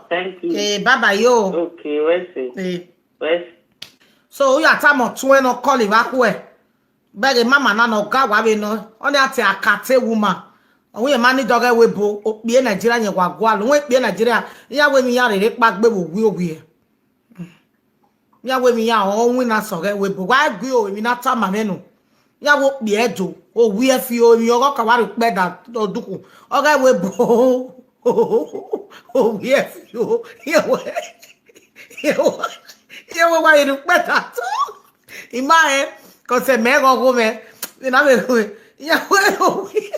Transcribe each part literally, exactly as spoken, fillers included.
Thank you. Eh, bye bye yo. Okay, where's it? Eh. Where's So you are time on two and call it back where? Beg a mama na no ga wa we no. Only at a kate woman. And we a money dog we bo be Nigeria ye wa gwa. We be Nigeria. Ya we mi ya re pa gbe wo wi owi. Ya we mi ya o wi na so ge we bo. Wa gbe o mi na ta ma me no. Ya wo pe ejo. O wi e fi o mi o ka wa ru pe da oduku. O ge we bo. O wi e fi o. Ye we. Ye we. Ye we wa ru pe da to. Ima e ko se me go go me. Ni na me go. Ya we o wi.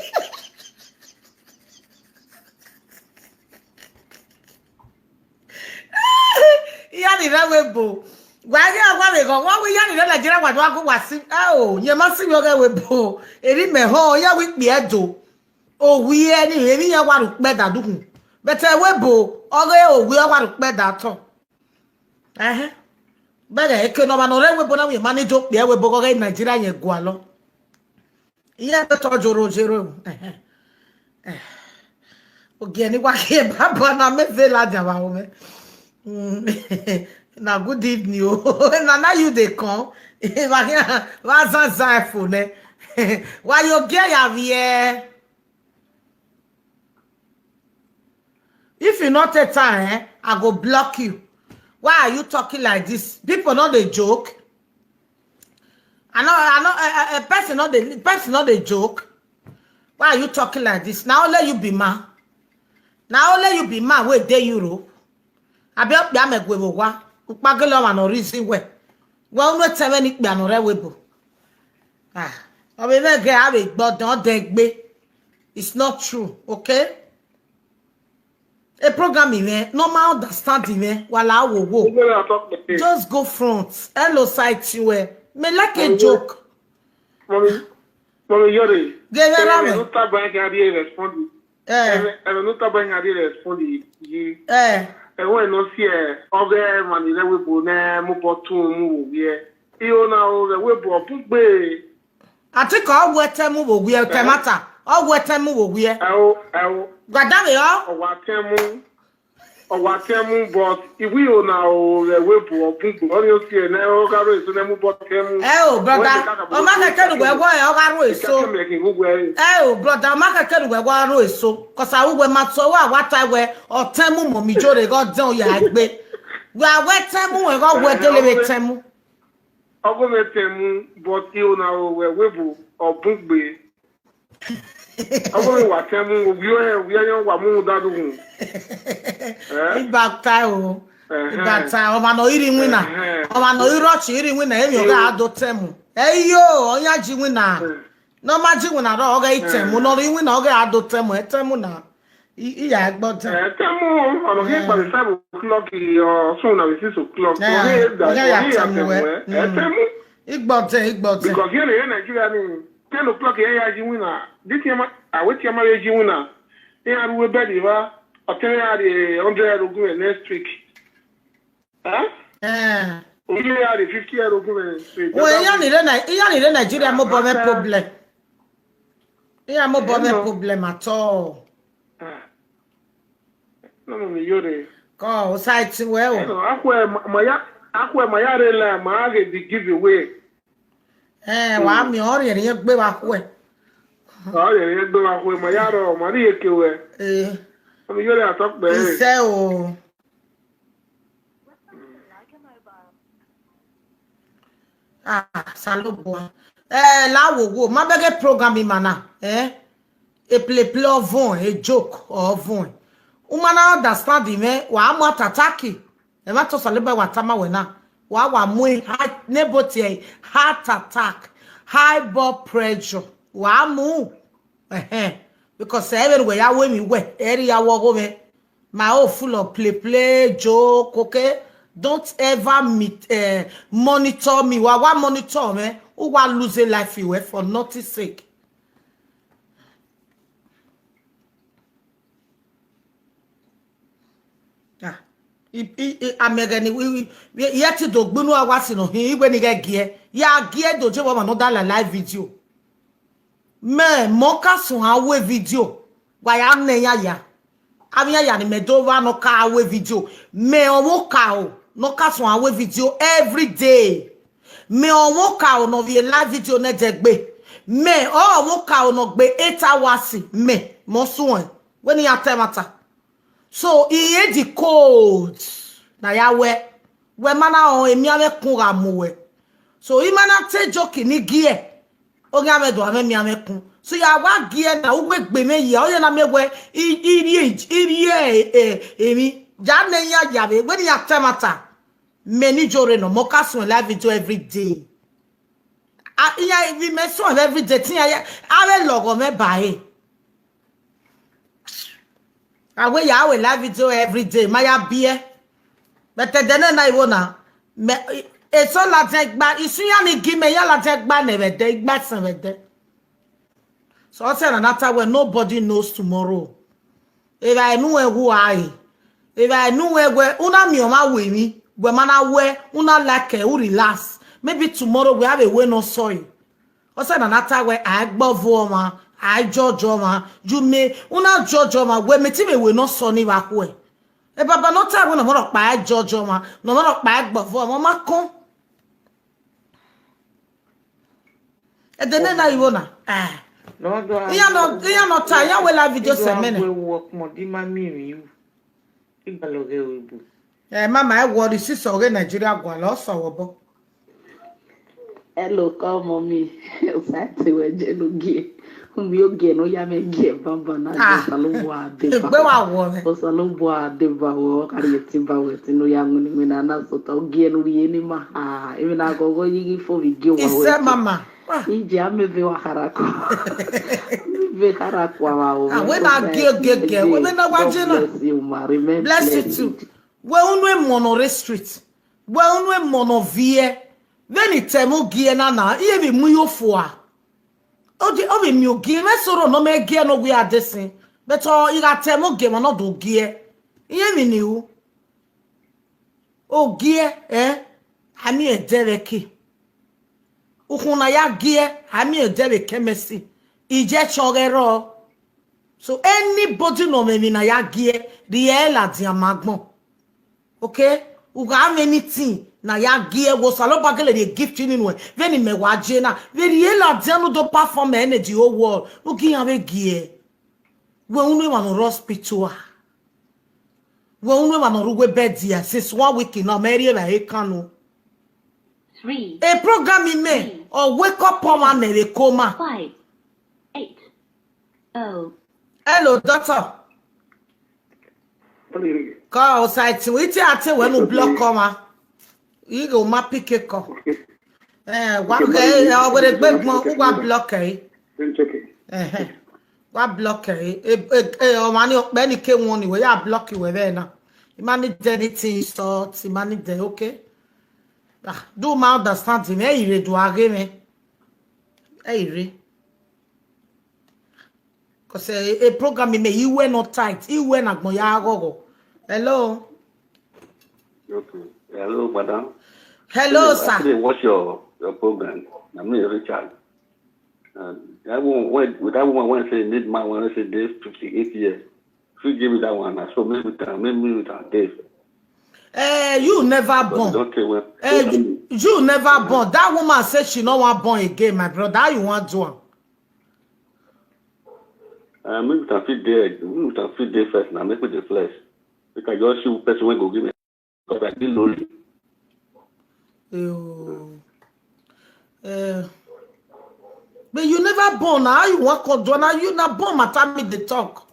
Ya ni na we bo. Wa ni awa we go. Wa we ya ni na Nigeria wa do ago wa si. Ah o, ye ma si mi o ge we bo. Eri me ho, ya we pe ejo. O wi e ni eri ya wa ru pe da dukun. But e we bo, o ge o wi o wa ru pe da to. Eh. Bere e ke no ma no re we bo na we manage o pe we bo go ge Nigeria ye gwa lo. Iye pe to joro jero. Eh. Oge ni wa ke baba na me ve la jaba o me. Mm. Na good evening o. Na na you dey come. Wa wa za za phone. Wa yo ge ya vie. If you not take time, eh, I go block you. Why are you talking like this? People not dey joke. I know, I know, a, a, a person not dey, person not dey joke. Why are you talking like this? Now only you be man. Now only you be man. Wait, dey Europe. Abi okpi amegwe wo wa. Ukpagele wa no reason we. We unu teme ni pe ano re we bo. Ah. Obi me ge ave gbodan de gbe. It's not true, okay? A program even, normal understanding even, wala wo wo. Just go front. Hello, site you eh. Me like a joke. Mommy, mommy, you're the. Give it a me. Not that bank I be responding. Eh. Ebe no taba nya de respond yi. Eh. E wo no si e. Oge mani le we bo ne mo bo tun mu wo ye. Iyo na o le we bo bu gbe. Ati ko wo te mu wo ye te mata. O wo te mu wo ye. E o, e o. Gbada we o. O wa te mu. O wa te mu but iwi o na o le we bo bu gbe. O ni o si e ne o ga ro eso ne mu bo te mu. E o brother. O ma ke kenu we wo e o ga ro eso. E o brother, o ma ke kenu we wo ro eso. 'Cause a we ma so wa wa ta we o te mu mo mi jore go den o ya gbe. We a we te mu we go we dele we te mu. Ogo me te mu but i o na o we we bu o bu gbe. Ogo me wa te mu o bi o he wi a yan wa mu da du gun. Ibata o. Ibata o ma no iri wina. O ma no iro chi iri wina emi o ga ado te mu. Eyo, onya ji wina. No ma ji wina ro oga itemu no ri wina oga ado temu etemu na. I ya gbọdọ. Etemu ono he by five o'clock or soon na six o'clock. Oga ya temu we. Etemu. Igbọdọ igbọdọ. Because here in Nigeria ni ten o'clock here ya ji wina. This year ma awet ya ma ya ji wina. Here we bed va. Otere ya di hundred euro next week. Huh? Eh. Oye ya di fifty euro ku me. Well, iya ni re na iya ni re Nigeria mo bo me problem. Iya mo bo me problem at all. No no mi yore. Ko o site we o. No akwe ma ya akwe ma ya re la ma ge di give away. Eh, wa mi ori ri gbe wa kwe. Ori ri gbe wa kwe ma ya ro ma ri eke we. Eh. Mi yore atok be. Ise o. Ah, Salobo. Eh, la wo wo. Ma bege program imana. Eh? E play play ovon, e joke ovon. Umana understand me. Wa mo tataki. E ma to sale ba wa tama we na. Wa wa mu heart nebo ti heart attack, high blood pressure. Wa mu. Eh eh. Because everywhere ya we mi we. Eri ya wo go me. My own full of play play joke, okay? Don't ever meet uh, monitor me. Wa wa monitor me. Who wa lose a life you for nothing sake. Ah. I i i amegeni we we yet do gbunu awa sino hi igwe ni ge gie. Ya gie do je wa no da la live video. Me mo ka sun awe video. Wa ya ne ya ya. Ami ya ni me do wa no ka we video. Me o wo ka o. No ka so we video every day. Me o wo ka o no vi live video ne de gbe. Me o wo ka o no gbe eight hours. Me mo so en. When you tell matter. So he had the code. Na ya we. We mana o emi ave kun ga mu we. So he mana te joke ni gie. Oge ame do ame mi ame kun. So ya wa gie na ugbe gbe me ye. Oye na me we. I i i i e e mi. Ja ne ya ya be. When you tell matter. Me ni jore no mo ka sun live video every day. Ah, iya vi me sun every day. Tin ya ya. Ave logo me ba e. Awe ya we live video every day. Ma ya bie. But the dene na iwo na. Me e so la te gba isun ya ni gi me ya la te gba ne be de gba san be de. So say na that time when nobody knows tomorrow. If I know who I, if I know where una mi o ma we mi, we mana we una like e u relax. Maybe tomorrow we have a way no soy. O say na that time when I gbo vo ma, I judge ma, you me una judge ma we me ti me we no so ni wa ku e. E baba no time when no mo pa I judge ma, no mo pa I gbo vo ma ma kon. E de ne na iwo na. Ah. No do. Iya no iya no ta ya we la video se me ne. We work mo di ma mi mi. Igba lo ge we bu. Eh mama e worry si so ge Nigeria gwa lo so wo bo. Hello, call mommy. Sati we je no gie. Umi ogie no ya me gie bamba na Ah. Salo wa de ba. Gbe wa wo me. O salo wa de ba wo kari ti ba we ti no ya nguni mi na na so ta ogie no ri ni ma. Ah, emi na go go yigi fo mi gie wa we. Ise mama. Ah. Ije ame ve wa harako. Ve harako wa o. Ah, we na gie gie gie. We na wa je na. Bless you, ma. Remain Bless you blessed. Too. We unu e mono re street. We unu e mono vie. Veni temo gie na na. Iye vi mu yo fua. Oje obi mi ogie me soro no me gie no we adesin. But o iga temo gie mo no do gie. Iye mi ni u. Ogie eh. Ami e dere ki. Ukuna ya gie ami e dere kemesi. Ije chogero. So anybody no me mi na ya gie. Riela di amagbon. Okay? Uga have anything na ya gie wo salo bagele de gift ni nwe. Veni me wa je na. Veri ela dianu do perform energy o world. Ugi ya ve gie. We unu wa no hospital. We unu wa no ruwe bed ya since one week now. Mary ela e kanu. Three. A program in me or wake up on one me coma. Five. Eight. Oh. Hello, doctor. Call outside. We tell ati when you block comma. You go ma pick a call. Eh, wa ge o gbe gbon wa block e. It's okay. Eh. Wa block e. E e o ma ni o pe ni ke won ni we ya block we be na. Imani de anything sort, imani de okay. Ah, do ma understand me. E ire do age me. E ire. Cause a, a program me you were not tight. You were not going. Hello. Okay. Hello, madam. Hello, sir. I watch your, your program. I'm Richard. And that one, when, with that woman, when say need man, when say this fifty-eight years, she give me that one. So maybe with her, maybe with her, Dave. Eh, you never born. Don't tell well. Eh, you, you never born. That woman said she no want born again, my brother. How you want to? Uh, maybe we can feed there. Maybe we can feed there first now. Make me the flesh. We can just see person when go give me. Because I feel lonely. You. Uh, but you never born. How you want to do now? You not born, matter me the talk.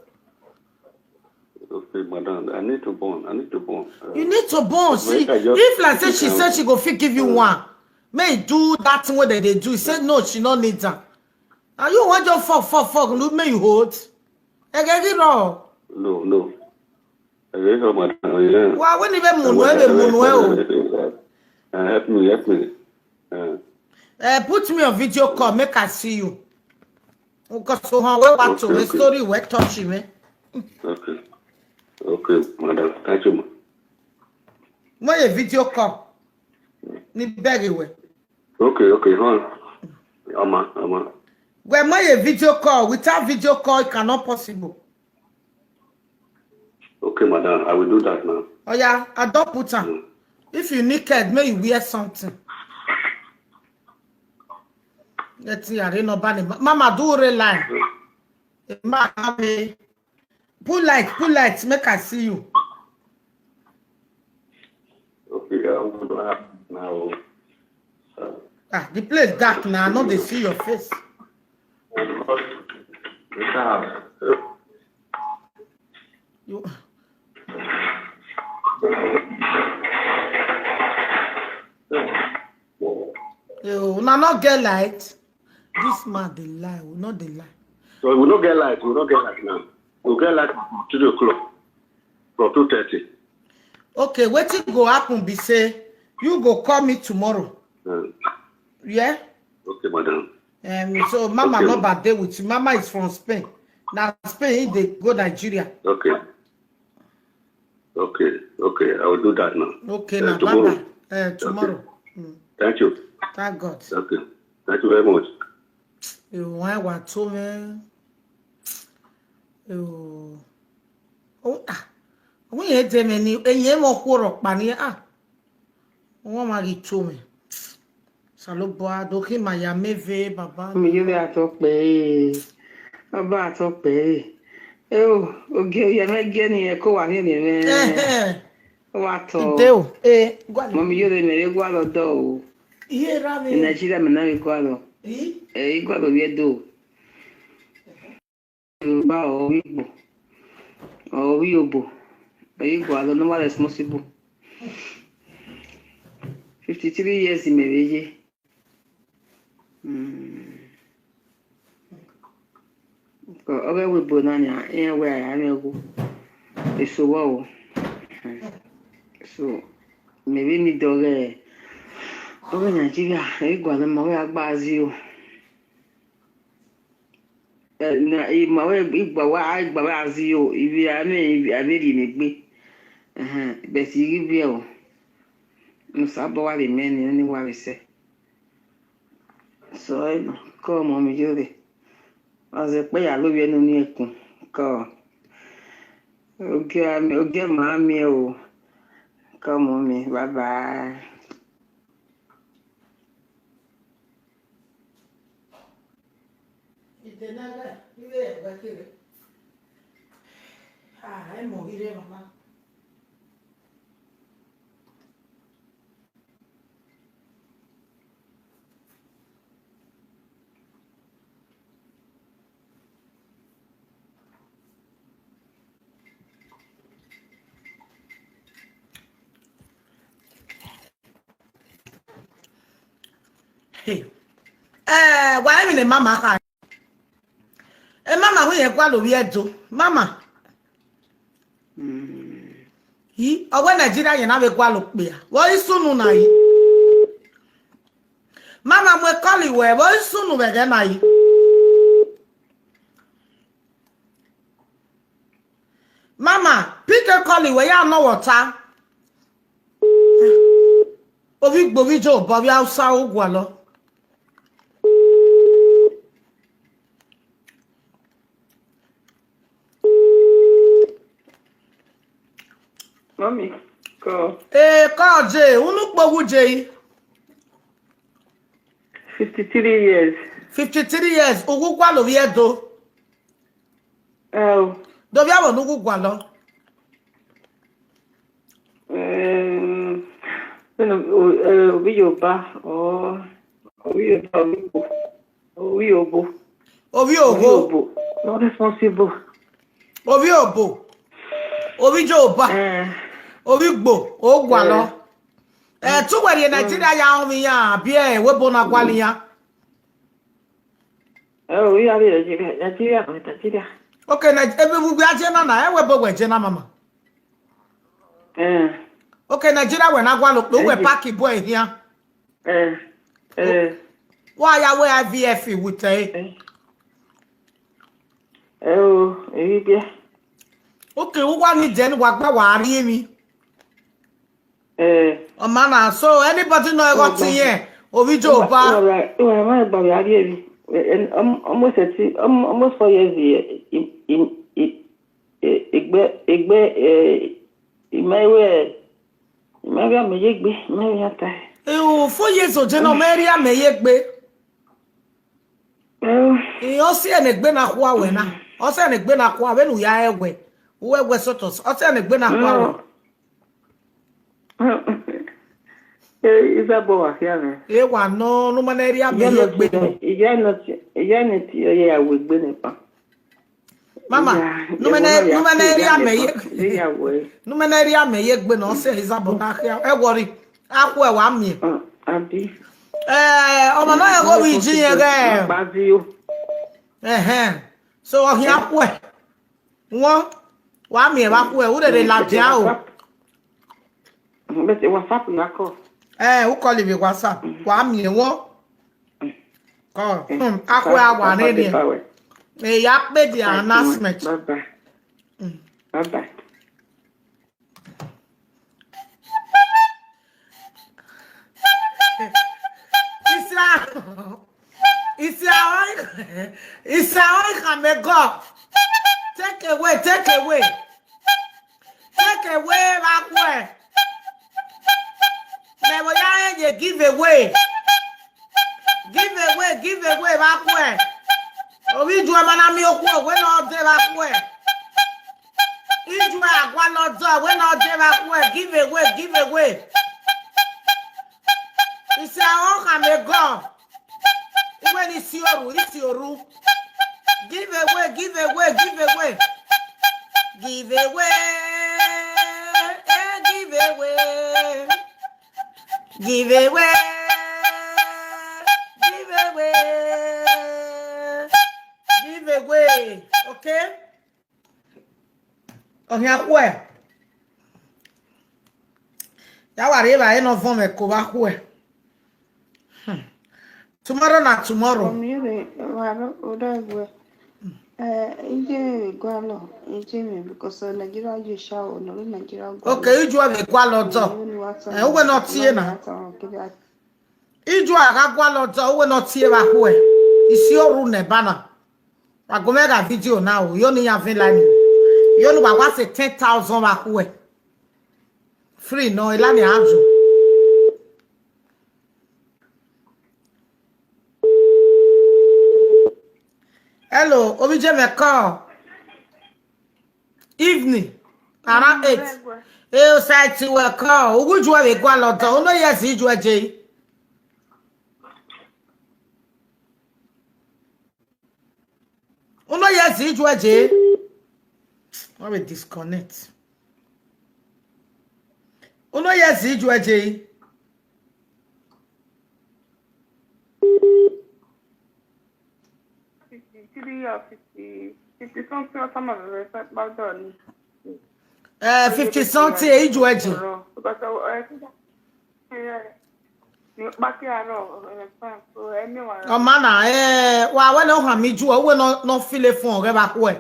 Okay, madam, I need to born. I need to born. Uh, you need to born. See, if like say she said she go fit give you one, may do that thing what they do. He said no, she no need that. And you want your fuck, fuck, fuck. Look me, you hold. I get it all. No, no. I get it all, madam. Yeah. Why when even mono, even mono? Uh, help me, help me. Uh, uh, put me on video call, make I see you. Because so how we want to the story we touch me. Okay. Okay, madam. Thank you, ma. When a video call, ni beg away. Okay, okay, hold on. Ama, ama. When when a video call, without video call, it cannot possible. Okay, madam, I will do that now. Oh yeah, I don't put on. If you naked, may you wear something. Let's see, I don't know. Mama, do real line. Mama, put light, put light, make I see you. Okay, I will do that now. Ah, the place dark now. I know they see your face. You you una not get light. This man dey lie, we not dey lie. So we no get light. We no get light now. We get light from three o'clock, from two thirty. Okay, wetin go happen be say you go call me tomorrow. Mm. Yeah. Okay, madam. Um, so mama Okay. Number dey with you. Mama is from Spain. Now Spain, he dey go Nigeria. Okay. Okay. Okay. I will do that now. Okay, Uh, now tomorrow. Bye bye. Uh, tomorrow. Mm, Thank you. thank God. Okay. Thank you very much. You want what to me? You. Oh, ah. We had them any, and you more quarter, Pania. Ah. One Maggie to me. Saloboa, Doki Miami, Baba. Mi yóò yà tọ́ pẹ́ ẹ́. Ọba àtọ́ pẹ́ ẹ́. Ẹ o, ògì oyè mẹ́gẹ́ nìyẹn kó wà ní ènìyàn mẹ́. Eh, eh. Ó wà tọ́. Deo. Eh, go Mọ mi yóò lè mẹ́rẹ́ gbọ́ lọ dọ́ o. Here, Rami. Ní Nàìjíríà mi náà rí gbọ́ lọ. Eh? Ẹ rí gbọ́ lọ rí ẹ dọ́ o. Yorùbá ọ̀rọ̀ wígbò. Ọ̀rọ̀ wí òbò. Ẹ rí gbọ́ lọ, no one responsible. Fifty three years mẹ́rẹ́ yé. Mm. Ko oge we bo na nya, ihe we ya me go. Eso wo o. So, maybe ni doge. Oge Nigeria, e gwa na mo ya gba azi o. Eh, na i ma we igba wa, igba wa azi o. Ibi a me, ibi a me ri me gbe. Eh, but iri bi o. No sabo wa le me ni, ni wa le se. So, eh, no, come on, mi jode. As a pay, I love you, no, ni ekun. Come. Okay, I'm okay, mommy. Oh, come on, me. Bye bye. Ah, I'm over here, mama. Hey. Eh, why me the mama ka? Eh, mama, we ye kwa lo we do. Mama. Yi, owe Nigeria ye na we kwa lo pe ya. Wo isunu na yi. Mama, mo call we, wo isunu we ge na yi. Mama, pick a call we ya no water. Obi gbo bi jo bo bi Hausa o gwa lo. Mommy, call. Eh, call je, unu po wu je. Fifty three years. Fifty three years, ugu kwa lo bi edo. Oh, Do bi awo nugu kwa lo. um, you know, uh, we Yoruba or we Yoruba, we Igbo. We Obo. Obi We ogo, Obo. Not responsible. obi obo. Obi joba, Eh, obi gbo, o gwa lo. Eh, tu were Nigeria ya o mi ya, bi e we bo na gwa ni ya. Oh, we are Nigeria. Nigeria, Nigeria. Okay, na ebe bu gbe aje na na, e we bo we je na mama. Eh, Okay, Nigeria we na gwa lo, we Thank you. Park boy here. eh, eh, Why ya we I V F with eh? eh. Oh, eh, yeah. Okay, who want it then? What wa ri mi? Eh, Oh man, ah, so anybody know what Okay. here? Obi joba. All right. Well, my baby, I hear you. And um, almost at um, almost four years here. In in in E- Egbe, egbe, eh, imewe, imewe ameyegbe, imewe ata. Ewu, four years oje na meri ameyegbe. Eh, E o si enegbe na kwa we na. O si enegbe na kwa we nu ya ewe. Uwe we sotos. O si enegbe na kwa we. No. Eh, Isabel wa here. E wa no, no mana eri ameyegbe. Iya no ti, iya no ti, oye ya we gbe nipa. Mama, Yeah, no mana, yeah, no mana eri yeah, ameye. Yeah, we. No mana eri ameyegbe na o si Isabel na kia. E worry. Akwa wa mi. Uh, Abi. Eh, o mana e go wi ji ye ge. Bazi o. Eh eh. So o hia kwe. Won wa mi e ba kwe. U de de la dia o. But WhatsApp na call. Eh, u call me WhatsApp. Wa mi e won. Call. Hmm, akwa wa ne ni. E ya pe the announcement. Bye bye. Bye bye. Isra. Isra. Isra, come and go. Take away, take away. Take away, back where. Me wo ya ye give away. Give away, give away, back where. Obi ju mana mi oku we no de back where. Iju agwa lo do we no de back where. Give away, give away. Isra, come and go. Iwe ni isi oru, isi oru. Give away, give away, give away. Give away, eh, give away. Give away, give away. Give away, okay? Ohia kwe. Ya wari eba e no von me ko ba kwe. Hmm. Tomorrow na tomorrow. Omire waro odagwe. Eh, ije gwalo, ije me because Nigeria je show no Nigeria gwalo. Okay, iju a me gwalo do. Eh, uwe no tie na. Iju a ga gwalo do, uwe no tie ba kwe. Isi oru ne bana. Wa go me ga video now. Yo ni ya vin line. Yo ni wa wa se ten thousand ba kwe. Free no, ilani ajo. Hello, Obije me call. Evening. Around eight. Eh, o site we call. Uguju we gwa lodo. Uno yes iju eje. Uno yes iju eje. I will disconnect. Uno yes iju eje. Fifty-three or fifty, fifty something or some of the rest, but done. Eh, fifty something, eh, iju eje. Because, uh, yeah. Ni back here, so anyone. Oh, mana, eh, wa we no ha mi ju, we no, no feel it for, get back we.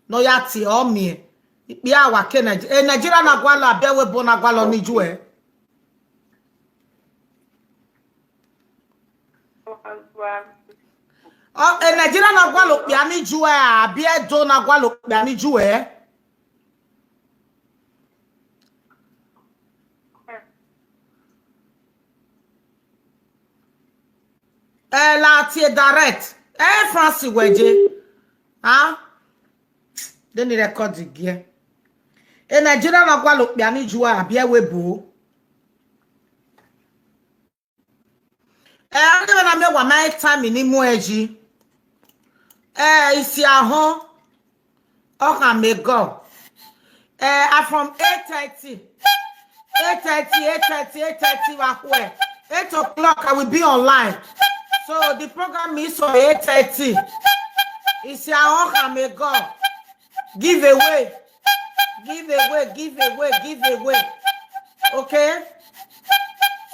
No ya ti o mi. Bi awa ke Nigeria. Eh, Nigeria na gwalo, abi we bo na gwalo ni ju, eh. Oh, eh, Nigeria na gwalo pia ni ju, eh, abi e do na gwalo pia ni ju, eh. Eh, la ti e direct. Eh, France weje. Ah? Then the record again. Eh, Nigeria na gwalo pia ni ju, eh, abi e we bo. Eh, ani na me wa my time ni mu eji. Eh, isi ahon. Oka me go. Eh, I from eight thirty. Eight thirty, eight thirty, eight thirty, wa kwe. Eight o'clock, I will be online. So the program is for eight thirty. Isi ahon ka me go. Give away. Give away, give away, give away. Okay?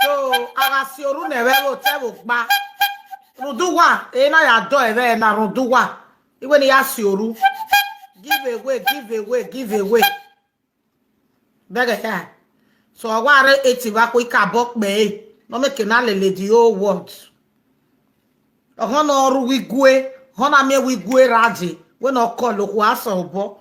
So, ara si oru ne we wo te wo gba. Ruduwa, e na ya do e we na ruduwa. Iwe ni ya si oru. Give away, give away, give away. Bege ya. So, aware eti wa ko ika bo pe. No make na lele the whole world. Ọhụna ọrụ wigwe, hụna me wigwe raji. We no call oku asa obo.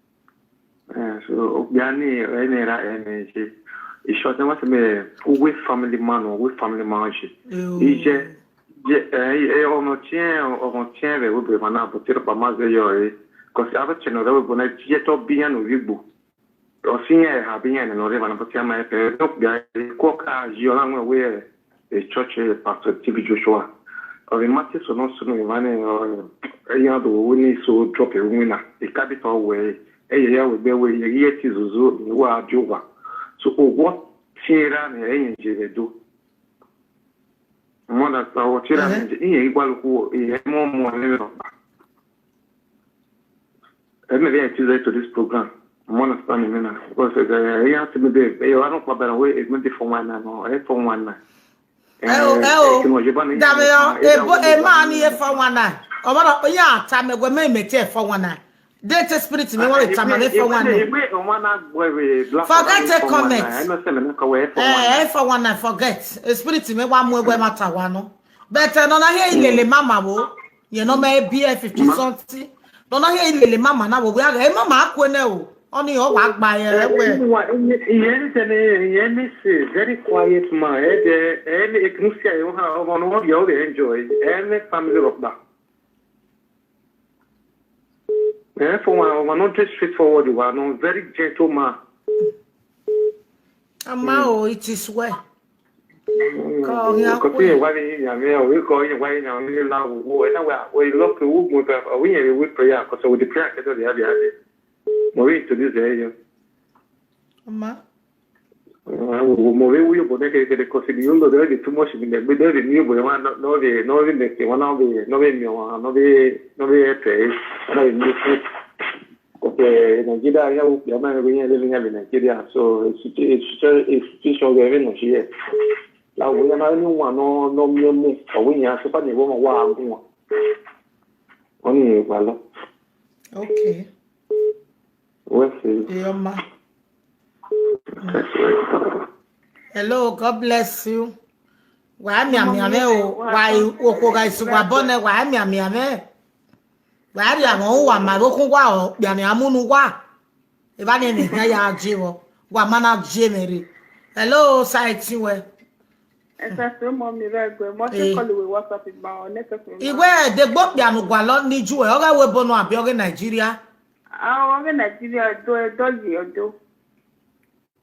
Eh, so obiani enera energy. Ishort na wase me uwe family man, uwe family man shi. Ije je eh eh omo tien omo tien ve we be mana botiro pa maze yo eh. Kosi ava cheno ve bona je to biya no vigbo. Osi ya ha biya no re mana botia ma e pe no ya ko ka ji ola nwe we e church eh, pastor T B Joshua. Ove mate so no so no vane eh ya do we ni so drop e winner. E kabito we e ye ya we be we ye ye ti zuzu ni wa Jehovah. So owo tira ni e yin je ve do. Mo na sa wo tira ni e yin igbalu ku e mo mo ni ro. Maybe I choose to this program. I'm understanding me now. Because uh, you have to be there. You are not problem. Where is not the phone one now. No, eh, phone one now. Eh, oh, eh, oh. Dame yo, e bo e ma ni e four one nine. O ma no ya ta me gwe me me te four one nine. Date spirit me wa ta me four one nine. Forget a comment. Eh, four one nine, forget. E spirit me wa mu egwe mata wa no. But uh, no na here ilele mama wo. You know, maybe a fifty something. No, no, here ilele mama na wo. We are eh, mama akwene o. Oni o wa gba ye re we. Ihe ni tene ihe ni say very quiet man. Eh, the eh ni eknusia yo ha o no wo yo dey enjoy. Eh, ni family rock ba. Eh, for one, one not just straightforward, you are no very gentle man. Ama o, it is well. Ko ya Ko ti ye wa ni ya me o, ko ye wa ni ya me la wo. E na wa, we look wo mo ba, we ye we prayer, 'cause with the prayer ke do ya ya. Mo we to this area. Ama. Mo ve wuyo bo ne ke ke de kosi ni yundo de de too much ni me de de ni bo ma no no de no de ne ke wana de no de mi wa no de no de e pe na de ni ku. Ko ke Nigeria ya u ya ma ne ya de ya de Nigeria. So it's it's it's situation de no shi ye. La wo ya na ni wa no no mi mu o wi ya so pa ni wo ma wa gun wa. Oni e pa lo. Okay. Wesley. Eyoma. That's right. Hello, God bless you. Wa mi ami ame o, wa i- oko ga isu wa bone, wa mi ami ame. Wa ri awon wa ma ro kun wa o, bi ami amunu wa. E ba ni ni ya ya je wo. Wa mana je mere. Hello, site we. Esa so mo mi re gbe. Mo Eh. se call we WhatsApp ba o ne ke fun. Iwe de gbo bi anu gwa lo ni ju e, o ga we bono abi o ga Nigeria. Ah, o ga Nigeria do e do yi o do.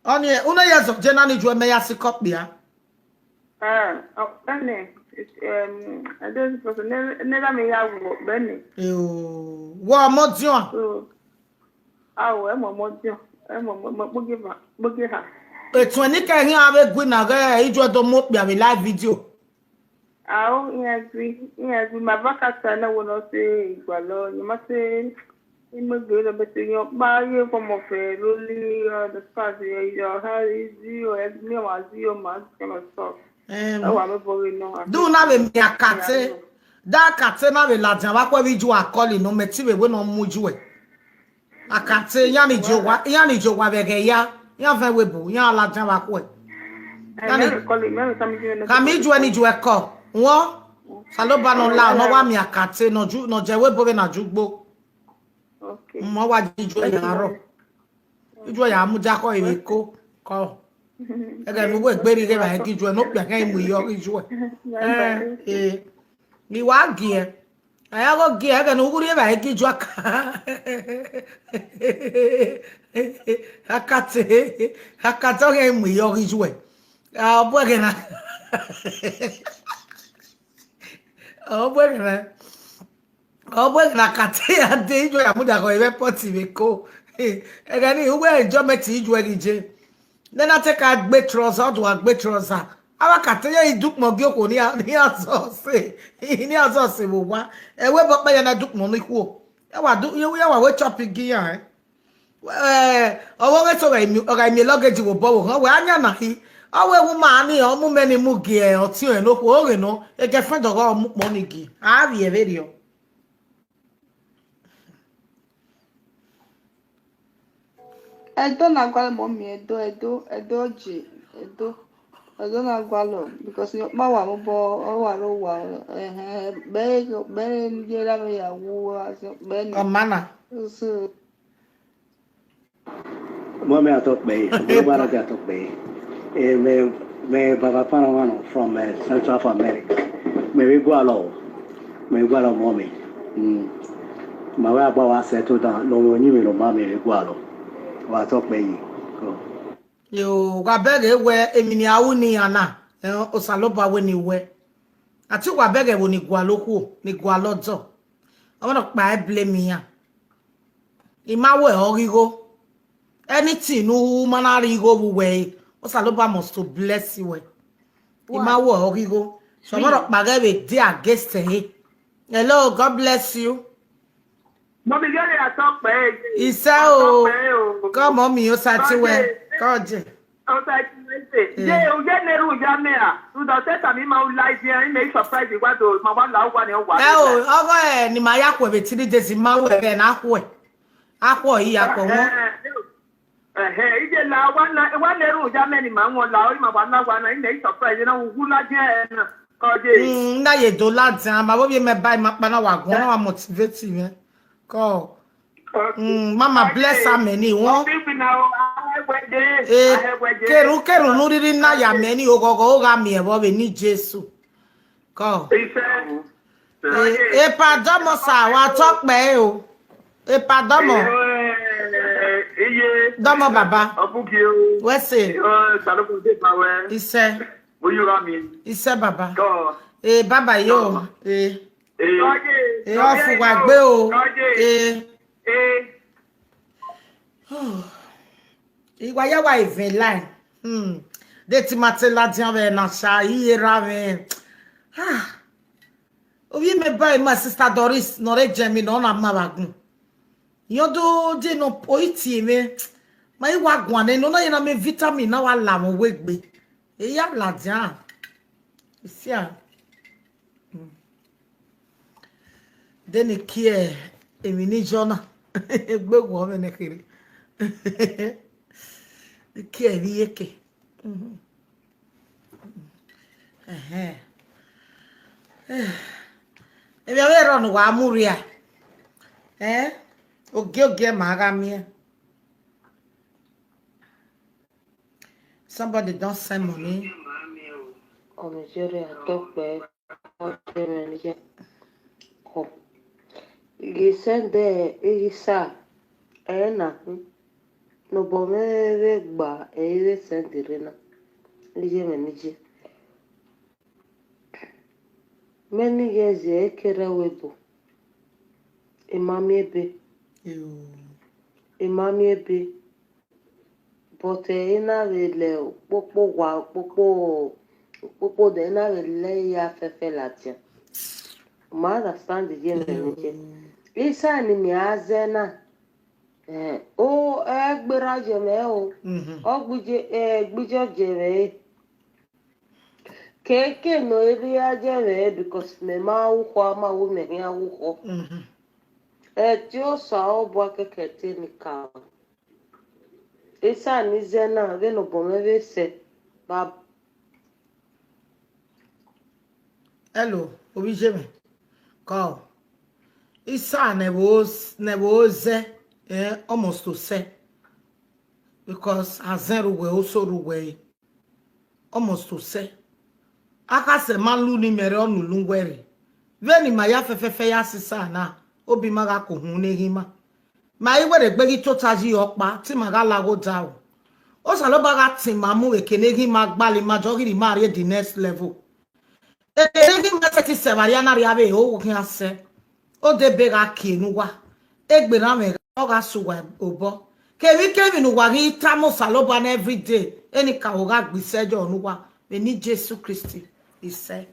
Oni e, uno ya zo je na ni ju e me ya si copy ya. Ah, o ne. Um, I don't suppose ne ne da me ya wo be ni. E o. Wo mo dion. So, awo e mo mo dion. E mo mo mo gboge ha. Gboge ha. Etu ni ke hin ave gwi na ga ijo do mo pe ave live video. Awo, in agree, in agree. My back at I know when I say Igwalo, you must say in my good but you buy you from of a really uh, the stars your how is you as me as you man kind of stuff. Oh, Um, I'm a boy no. Do na be mi akate. Da akate na be la jan wa ko bi ju akoli no me ti be we no mu ju e. Akate ya ni jo wa, ya ni jo wa be ge ya. Ya fe we bu, ya la jan wa ko e. Ya ni Kami ju e ni ju e ko. Won sa lo ba no la no wa mi akate no ju no je we bo be na ju gbo. Okay. Mo wa ji ju e ya ro. Ju e ya mu ja ko iwe ko. Ko. Ege mi we gbe ri ge ba ki ju e no pe ke mu yo ki ju e. Eh, eh. Ni wa gi e. Aya go gi e ege no uguri e ba ki ju aka. Akate. Akate o ge mu yo ki ju e. Ah, bo ge na. Ọ bụ ere. Ọ bụ ere na kata ya dị ijwe ya mụda ka ebe pọtị be ko. Ega ni uwe enjoyment ijwe gị je. Then I take a gbe trouser, ọ dụ a gbe trouser. Awa kata ya iduk mo gị okwu ni azọ se. Ni azọ se bụ wa. Ewe bọkpa ya na duk mo n'ikwu. Ya wa du ya wa we chop gị ya. Eh, ọwọ nge so ga imi ga imi luggage wo bo wo we anya na hi. Awe woman ni o mu meni mu gi e o ti e no ko re no. E ke fe dogo mu po ni gi. A ri e very o. Edo na gwalo mo mi edo edo edo ji edo edo na gwalo because yo pa wa mo bo o wa ro wa eh eh be be ni je la me ya wu wa so be ni. Omana. So Mɔmi atɔ kpɛ yi, mɔmi bara di atɔ kpɛ yi. Eh, me me baba pana wano from uh, Central America. Me we go alo, me go alo mɔmi. Mm. Ma we agba wa settle down. No mo nyi me no ma me we go alo. Wa atɔ kpɛ yi. Go. Yo, wa bege we emini awu ni ana. Eh, osaloba we ni we. Ati wa bege wo ni gwalo ku, ni gwalo do. Awa no pa e blame ya. Ima we origo. Anything nu mana rigo bu we. Osaloba must to bless you we. Ima we origo. So mo ro pa ge we dey against he. Hello, God bless you. Mo bi gẹ́rẹ́ àtọ́pẹ́. Iṣẹ́ o. Kọ́ mọ́ mi ó sá tí wẹ́. Kọ́ jẹ. Ọ̀sẹ̀ ìkìlẹ̀sẹ̀. Yé o yé nẹ́rù ya mẹ́ra. Ǹdọ̀ tẹ́tà mi máa ń la ibi ẹ̀rín mi surprise ìwádìí o. Màá wá là ó wà ní ọ̀wà. Ẹ o, ọgọ́ ẹ̀ ni màá yà kú ẹ̀bẹ̀ tí ní Jésù máa wẹ̀ bẹ́ẹ̀ náà kú ẹ̀. Á kú ọ̀ yìí, á kú ọ̀ wọ́n. Ẹ̀hẹ́, ìdè la wà ná wà nẹ́rù ya mẹ́ni màá wọn là ó rí màá wà là wà náà. Ìmẹ̀ surprise náà wù lájẹ́ ẹ̀ náà. Kọ́ jẹ́. Mm, na ye do la dia ma bo bi me bai ma pa na wa gun na wa motivate me. Ko. Mm, mama bless her many won. Eh, keru keru nu riri na ya many ogogo o ga mi e bo be ni Jesu. Ko. Eh, e pardon mo sa wa to pe o. E pardon mo. Iye. Domo baba. Ọbúkí o. We say. Ṣàlùkù dé pa wẹ́. Ise. Bóyá ra mi. Ise baba. Tọ́. Eh, baba yo. Eh. Eh, ofu wa gbe o. Eh. Iwa ya wa even line. Hmm. De ti ma te la dian ve na sha iye ra ve. Ah. Obi me by my sister Doris no re jemi no na ma wa gun. Yo do de no poiti me. Ma iwa gwan e no na ye na me vitamin na wa la mo we gbe. E ya la dian. Isia. Then he care emi ni Jonah. Egbe wo me ne kiri. He care bi yeke. Mhm. Ehe. Eh. Ebi awe ro no wa muria. Eh? Oge oge ma ga mi. Somebody don send money. Ọmọjọrẹ àtọpẹ ọjọ mẹrin jẹ kọ. Igi sẹndẹ igi sa ẹ na hu. Nọbọ mẹrin gba ẹ ire sẹndẹ rẹ na. Ije mẹrin jẹ. Many years ẹ kẹrẹ webo. Imami ebe. Imami ebe. But eh, ina vele popo wa popo popo de ina vele ya fefe latia. Ma understand the game ni je. Isa ni mi azena. Eh, o egbera je me o. O gbije eh gbije je me. Keke no ebe ya je me because me ma uko ama wo me ya uko. Eh, ti o sa o bua keke te ni ka. Esa ni zena ve no bome ve se. Ba Hello, obije me. Call. Isa ne bo ne bo ze eh almost to say. Because azen ruwe oso ruwe. Almost to say. Aka se ma lu ni mere onu lungwere. Veni ma ya fefefe ya sisa na. Obi ma ga ko hun ne hima. Ma iwe de gbegi tota ji opa ti ma ga lago da o. O sa lo ba ga ti ma mu eke ne hima gbali ma jo giri ma re the next level. Ere ki message se Mariana ri ave o wo ki ase. O de be ga ki nu wa. Egbe na me o ga su wa obo. Kemi kemi nu wa gi tamo Saloba na every day. Eni ka o ga gbise jo nu wa. We need Jesus Christ. He said.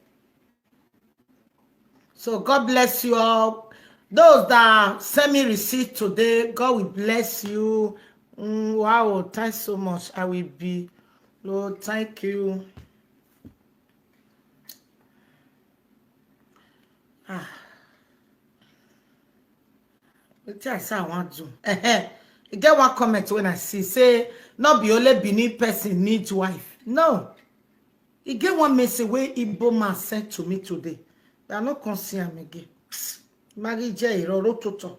So God bless you all. Those that send me receipt today, God will bless you. Mm, wow, thanks so much. I will be. Lord, thank you. Ah. Wetin I say I wan do? Ehe. E get one comment when I see say no be only Benin person need wife. No. E get one message wey Igbo man sent to me today. But I no come see am again. Marriage jẹ ìrọ̀rọ̀ tó tọ̀.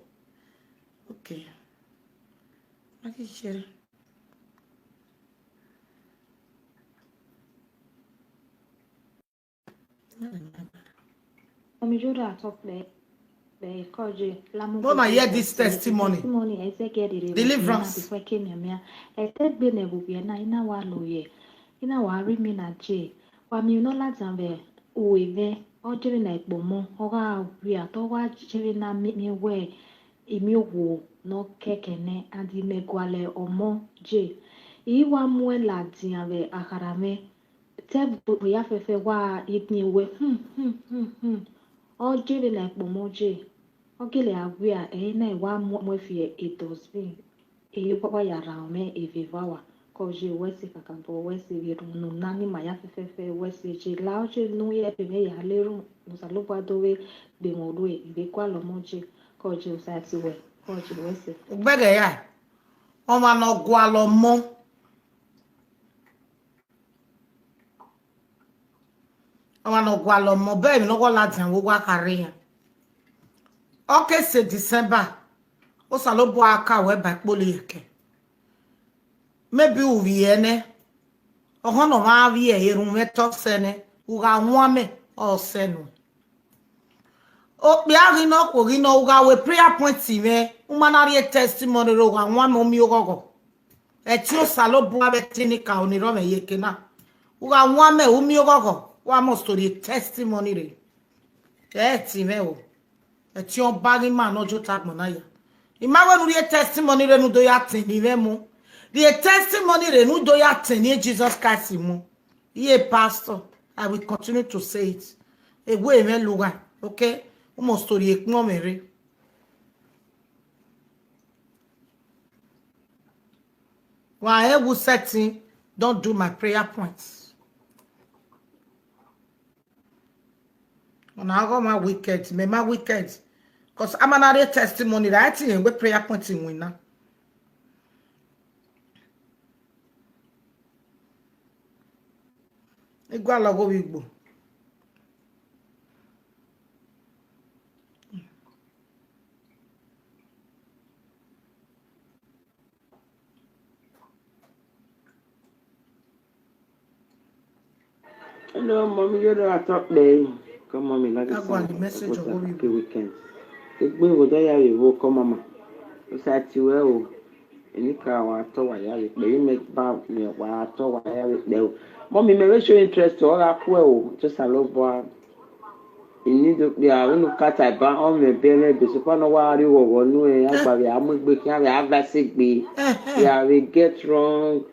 Okay. Marriage jẹ. Mama, hear this testimony. Deliverance. Ina wa ri mi na je. Wa mi no la dan ve uwe ve. O jere na ipomo. O ga wi ato wa jere na mi, mi we. Imi wo no kekene andi me gwale omo je. I wa mu e la dian ve akara me. Te bo ya fefe wa ipin we. Hmm, hmm, hmm, hmm. O jere na ipomo je. O gele awia e na wa mu e fi e dustbin. E papa ya ra me e ve va wa. Ko je wesi kaka bo wesi vi ru nu nani ma ya fefefe wesi je la o je nu ye pe me ya le ru. Musa lo gba do we gbe mo ru e ive kwa lo mo je. Ko je usa ti we. Ko je wesi. Gbege ya. Ọmọ na gwa lo mo. Ọmọ na gwa lo mo be mi no go la dian wo wa kare ya. Okay, say December. O sa lo bo aka we ba pole yeke. Maybe u vi ene. Oho no ma vi e erun me to sene. U ga won me o senu. O pe a ri no ko ri no u ga we prayer point me. U ma na ri e testimony ro ga won me o mi ogogo. E ti o sa lo bo a be ti ni ka o ni ro me yeke na. U ga won me u mi ogogo. Wa mo story e testimony re. E ti me o. E ti o ba ri ma no jo ta gbon na ya. I ma we nu ri e testimony re nu do ya tin ni ve mo. Ri e testimony re nu do ya tin ni Jesus Christ mo. Iye pastor, I will continue to say it. Ewe me luga, okay? Umo story e kmo mere. Wa e wu setting, don't do my prayer points. Una go ma wicked, me ma wicked. 'Cause I'm another testimony that I think we prayer point in winner. Igwa logo wigbo. Hello, mommy, you know I talk day. Come, mommy, like I want the message of the weekend. Egbe wo da ya we wo ko mama. O sa ti we o. Eni ka wa to wa ya we pe mi ba mi wa to wa ya we pe o. Mommy, me we show interest o ra ku e o. Just a love boy. Ini do ya unu kata ba o me be me be so pa no wa ri wo wo nu e agba we amugbe ki a we ava se gbe. Ya we get wrong.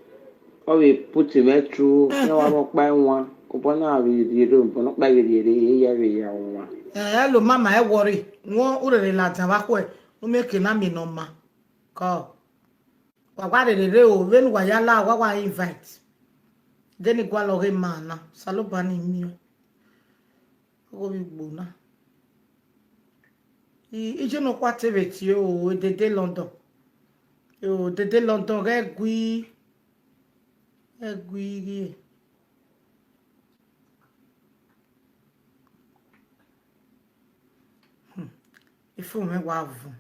Ọ we put him through. Ẹ wá mọ pa ẹ wọn. Ọbọ náà rí rí rí ọbọ náà pa rí rí rí rí yẹ rí yà wọn. Ẹ ẹ lo mama ẹ worry. Wọn ò rere la jà wá kọ ẹ. Ó mẹ kì náà mi nọ ma. Kọ. Wà wá rere rè o. Venu wà yá lá wá wá invite. Deni gwa lọ rè máa na. Saloba ni mi o. Ogo mi gbona. I ije no kwa tebe ti o dede London. O dede London re gui. E gui rie. Hmm. Ifu me wa vun.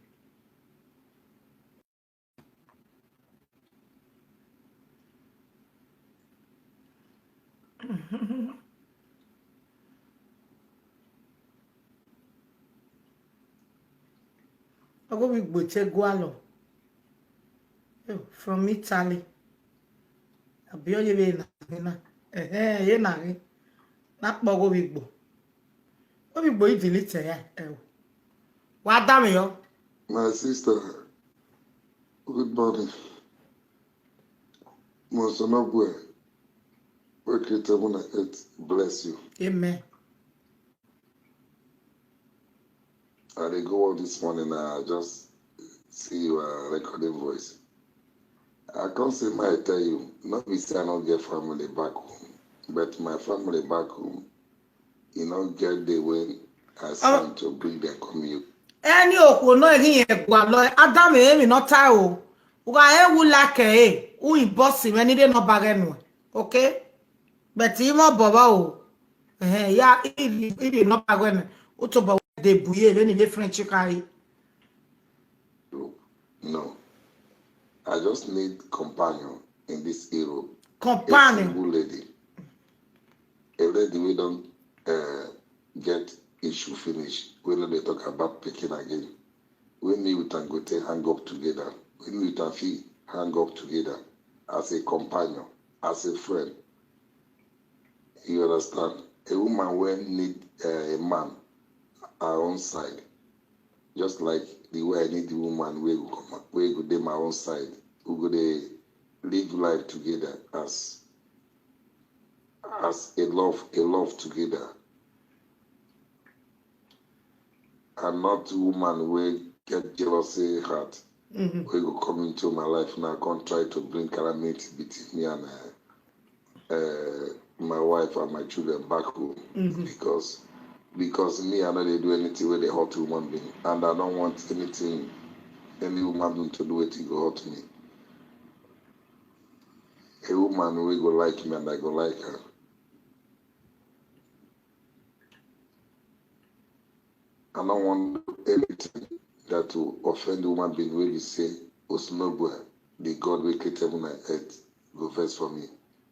Ogo mi gbo che gualo. Yo, from Italy. Abi oye be na na. Eh eh, ye na ni. Na po ogo mi gbo. Obi boy delete ya. Eh. Wa da mi yo. My sister, good morning. Mosonogwe, we create heaven and earth, bless you. Amen. I dey go work this morning. I just see your recording voice. I can't say my tell you, not be say I don't get family back home, but my family back home, you know, get the way I stand to bring them come you. Any okwu no ehi egwa lo Adam emi no ta o. Uga e wu like e, u in boss me ni de no bage no. Okay? But him o bobo o. Eh, ya, if if you no bage no. U to bo de buye be ni be French kai. No. I just need companion in this Europe. A Companion. Single lady. A lady we don't uh, get issue finish. We no dey talk about picking again. We me with and go take hang up together. We me with and fee hang up together as a companion, as a friend. You understand? A woman wey need uh, a man her own side, just like the way I need the woman wey go come, wey go dey my own side, we go dey live life together as as a love, a love together, and not woman wey get jealousy heart, Mhm. Wey go come into my life now, come try to bring calamity between me and uh, uh, my wife and my children back home. Mhm. Because because me, I no dey do anything wey dey hurt human being, and I don't want anything, any human being to do wetin go hurt me. A woman wey go like me and I go like her. I no wan do anything that will offend human being wey be say Osonogwe, the God wey create heaven and earth, go vex for me.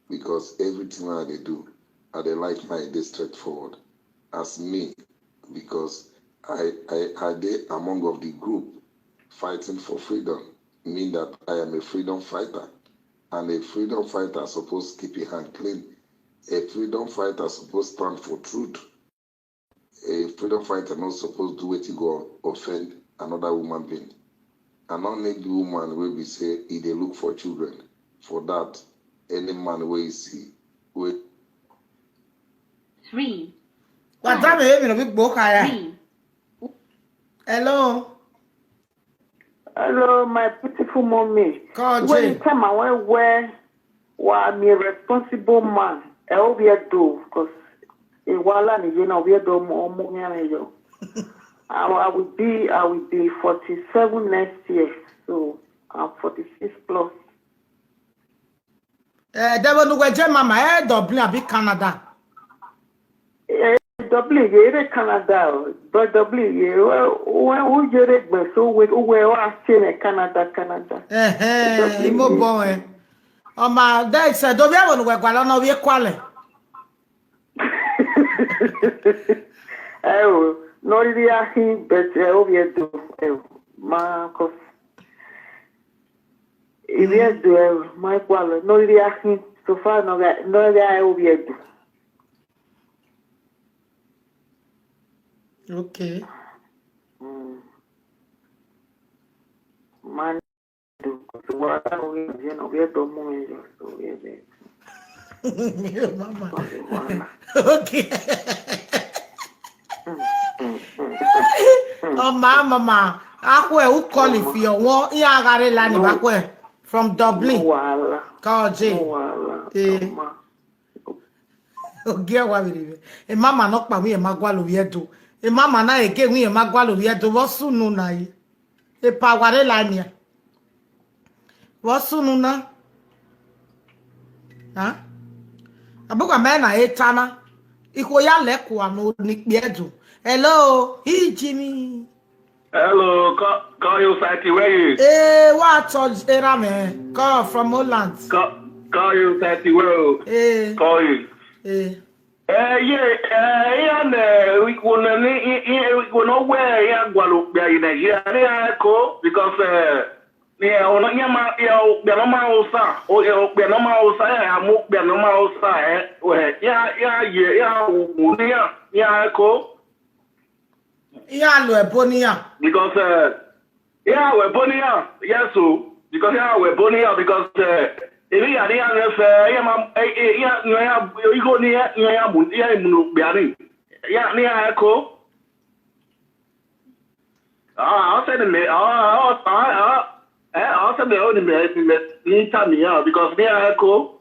Because everything wey I dey do, I dey like my dey straightforward. As me, because I I I dey among of the group fighting for freedom, mean that I am a freedom fighter. And a freedom fighter suppose keep him hand clean. A freedom fighter suppose stand for truth. A freedom fighter no suppose do wetin go offend another human being. I no need woman wey be say e dey look for children. For that, any man wey you see, wey Three. Wa da me emi no bi gbo kaya. Three. Hello. Hello, my beautiful mommy. Call When Jay. you tell my wife where, why I'm a responsible man, I hope you do, because a while and you know we do more more than you. I, I will be I will be forty-seven next year, so I'm forty-six plus. Eh, debo nu gwe je mama, eh, Dublin abi Canada. Eh, Dublin, you're in Canada, but Dublin, you when who you're so with who were in Canada, Canada. Eh, eh, imo bon, eh. O ma, de se do bi awon gwe gwa lo na wi kwale. Oh, no, really, I think, but I hope you do. Oh, my, cause if you do, oh, my, well, no, really, I think so far, no, really, I hope you do. Okay. Mm. Man, do, cause what I don't, you know, we don't move, so we there. Mama. Cause what Okay. Oh, ma, mama. Akwe, who call if you want? Yeah, I got a line back where? From No Dublin. wahala. Call No Jay. Wahala. Eh. Come on. Ogie wa biribe. E mama no pa wi e magwa lo wi edo. E mama na ege wi e magwa lo wi edo. Wo sunu na yi. E pa ware la nia. Wo sunu na. Ha? Abuga me na etana. Iko ya le kwa no ni piedo. Hello, hi Jimmy. Hello, call, call you Sati, where you? Eh, what touch era me? Call from Holland. Call, call you Sati, where you? Eh, Call you. eh. Eh, yeah, eh, yeah, ne, we gonna, we gonna where, yeah, Guadalupe, in Nigeria, yeah, cool, because, eh, yeah, ono, yeah, ma, yeah, yeah, no ma osa, oh, yeah, yeah, no ma osa, yeah, mo, yeah, no ma osa, eh, we, yeah, yeah, yeah, yeah, yeah, yeah, yeah, cool. Ihe a lụ ebo n'ihe a. Because uh, yeah, we're born here. Yes, so because yeah, we're born here because uh, if you are here, if uh, yeah, man, eh, eh, yeah, yeah, you go near, yeah, yeah, yeah, yeah, yeah, echo. Ah, I'll send him. Ah, ah, ah, ah, eh, I'll send the only me, me, me, me, yeah, because me, I echo.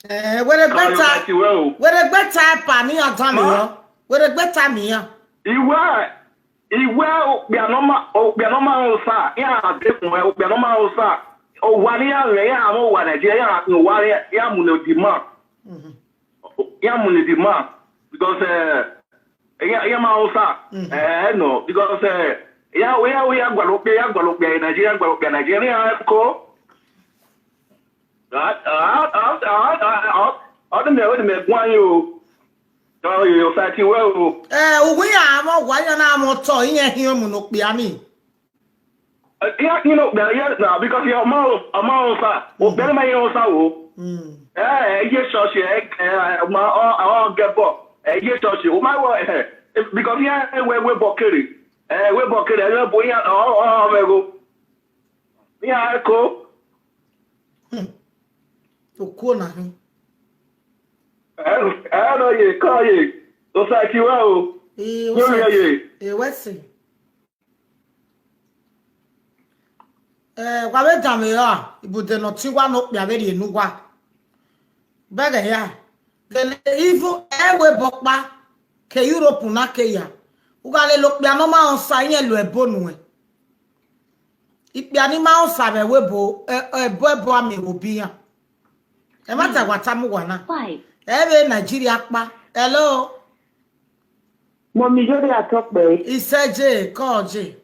Eh, were gbeta, were gbeta pa ni atan mi yo. Were gbeta mi yo. Iwe, iwe, okpia noma, okpia noma osa. Ya de kun, okpia noma osa. O wa ni ya re ya mo wa Nigeria, ya no wa ya mu no demand. Ya mu no demand because eh ya ya ma osa. Eh, no, because eh ya we ya we ya gwalo pe ya gwalo pe Nigeria gwalo pe Nigeria ko. Ọ dị mgbe ọ dị mgbe gwa anyị o. Ọ yọ sa ti wẹ o. Ee, uwe ya amọ gwa ya na amọ tọ ihe ihe ụmụ n'okpi ami. Ya you know bịa ya na because ya ọma ọma ụsa. O bịara ma ihe ụsa o. Ee, ihe chọọchị ma ọ ọ gẹbọ. Ihe chọọchị o ma wọ because ya ewe ewe bọkere. Ee, ewe bọkere ya bụ ya ọ ọ ego. Ya eko. Okuo na hụ. Ẹ ẹ nọ yẹ kọ́ yẹ. Osa ti wá o. Ee, Yóò yẹ yẹ. Ewesi. Ee, gwa be dame ya, ibude no ti wa no kpia be ri enu wa. Bege ya. Gele ivu ewe bokpa ke Europe na ke ya. Ugale lo kpia no ma onsa yen lo ebo nu e. Ikpia ni ma onsa be we bo e- ebo ebo ami wo bi ya. E ma ta wa ta mu wa na. Five. Ebe Nigeria pa. Hello. Mommy Jody Atokpe. Iseje ko je.